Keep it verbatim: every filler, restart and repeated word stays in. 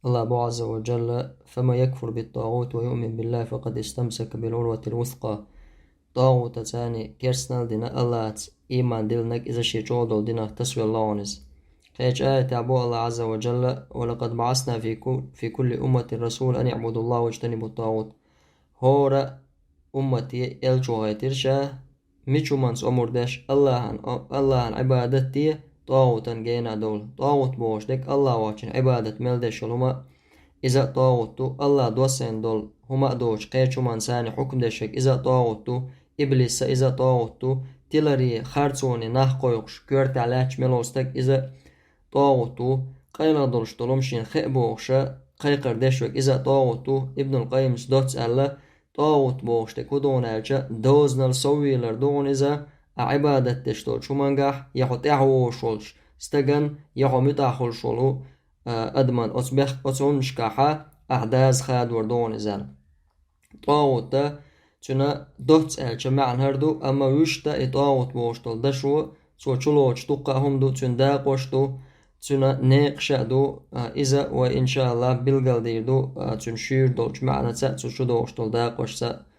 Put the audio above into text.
Аллах бу Азза ва Джалла: «فمن يكفر بالطاغوت ويؤمن بالله فقد استمسك بالعروة الوثقى». ТӀагӀутаца керстанал дина Аллахьца иман диллинарг иза шен чӀогӀа долу динах тасавелла вон иза. Кхечу аятехь бу Аллах Азза ва Джалла: «ولقد بعثنا في كل في كل أمة رسولا أن اعبدوا الله واجتنبوا الطاغوت». ХӀора уммате элча вахийтира ша, мича хӀуманца омра деш, Аллахьан, Аллахьан Ӏибадат де, тӀагӀутан гена довла. ТӀагӀут бохуш дерг Аллахь воцчун Ӏибадат мел деш йолу хӀума, иза а тӀагӀут ду, Аллахь доссийна долу хӀума а доцуш, кхечу хӀуманна царна хьукм деш верг, иза а тӀагӀут ду, иблис а, иза а тӀагӀут ду, тиларе, харцоне нах кхойкхуш, коьртехь лаьтташ мел волу стаг, иза а тӀагӀут ву, къайлаха долуш долу хӀума шена хаа бохуша, кхайкхар деш верг, иза а тӀагӀут ву. Ибнул Къаййимас доцца аьлла, тӀагӀут бохуш дерг хӀун ду аьлча, дозанал соввийлар ду хьуна иза, а Ӏибадат деш долчу хӀумангахь, я хьо тӀаьхьавогӀуш волчу стаган, я хьо муьтӀахь хуьлуш волу, а, адаман оцу бех-, оцу хӀуманашкахьа ахь даза хадор ду хьуна иза аьлла. ТӀагӀут а, цуьнан доцца аьлча маьӀна хӀара ду, амма вуьшта и тӀагӀут бохуш долу дашо, цо чулоцуш дуккха а хӀума ду, цуьнан дакъош ду, цуьнан некъаш а ду, а, иза вай, иншааллах, билгалдийр ду, а, цуьнан шуьйра долчу маьӀнаца а, цу чу догӀуш долу дакъошца а.